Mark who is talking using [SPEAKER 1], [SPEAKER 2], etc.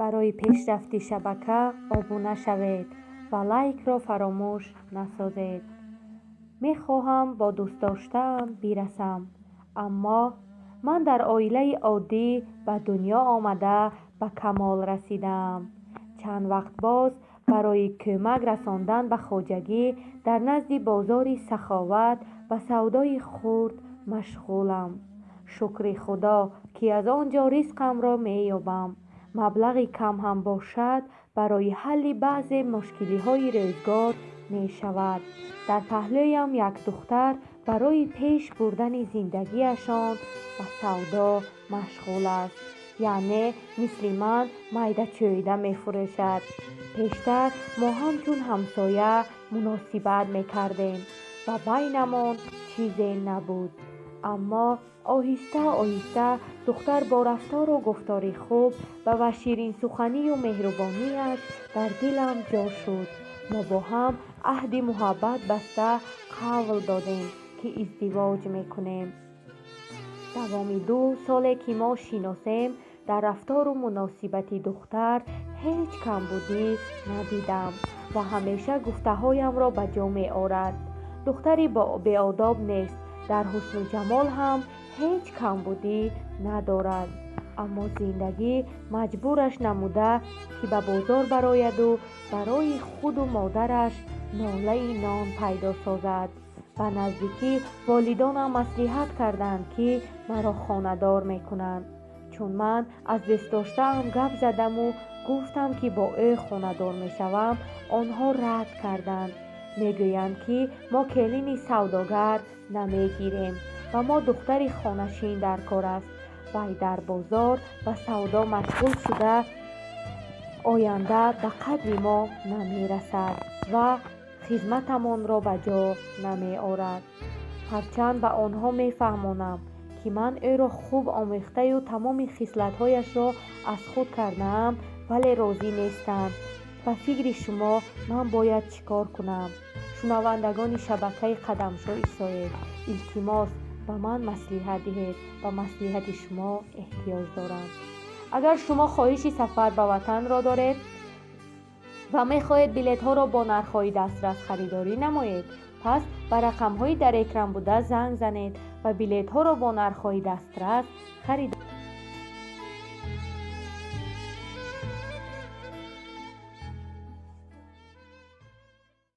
[SPEAKER 1] Барои пешрафти шабака обуна шавед ва лайкро фаромӯш насозед. Мехоҳам бо дӯстдоштаам бирасам, аммо ман дар оилаи оддӣ ба дунё омада ба камол расидаам. Чанд вақт боз барои кӯмак расондан ба хоҷагӣ дар назди бозори Саховат ба савдои хурд машғулам. Шукри Худо, ки аз он ҷо ризқамро меёбам. Маблағи кам ҳам бошад, барои ҳалли баъзе мушкилиҳои рӯзгор мешавад. Дар паҳлӯям як духтар барои пеш бурдани зиндагиашон ба савдо машғул аст, яъне мисли ман майдачӯйда мефурӯшад. Пештар мо ҳамчун ҳамсоя муносибат мекардем ва байнамон чизе набуд. Аммо оҳиста оҳиста духтар бо рафтору гуфтори хуб ва ширинсуханию меҳрубонияш дар дилам ҷо шуд. Мо бо ҳам аҳди муҳаббат баста қавл додем, ки издивоҷ мекунем. Давоми 2 соле, ки мо шиносем, дар рафтору муносибати духтар ҳеҷ камбудӣ надидам ва ҳамеша гуфтаҳоямро ба ҷо меорад. Духтари беодоб нест, дар ҳусну ҷамол ҳам ҳеҷ камбудӣ надорад. Аммо зиндагӣ маҷбураш намуда, ки ба бозор барояду барои худу модараш нолаи нон пайдо созад. Ба наздикӣ волидонам маслиҳат карданд, ки маро хонадор мекунанд. Чун ман аз дӯстдоштаам гап задаму гуфтам, ки бо ӯ хонадор мешавам, онҳо рад карданд. Мегӯянд, ки мо келини савдогар намегирем ва мо духтари хонашин дар кор аст. Вай дар бозор ба савдо машғул шуда, оянда ба қадри мо намерасад ва хизматамонро ба ҷо намеорад. Ҳарчанд ба онҳо мефаҳмонам, ки ман ӯро хуб омӯхтаю тамоми хислатҳояшро аз худ кардаам, вале розӣ нестанд. Ба фикри шумо, ман бояд чӣ кор кунам? Шунавандагони шабакаи Қадамшо Исоев, илтимос, ба ман маслиҳат диҳед, ба маслиҳати шумо эҳтиёҷ дорам. Агар шумо хоҳиши сафар ба ватанро доред ва мехоҳед билетҳоро бо нархҳои дастрас харидорӣ намоед, пас ба рақамҳои дар экран буда занг занед ва билетҳоро бо нархҳои дастрас харид.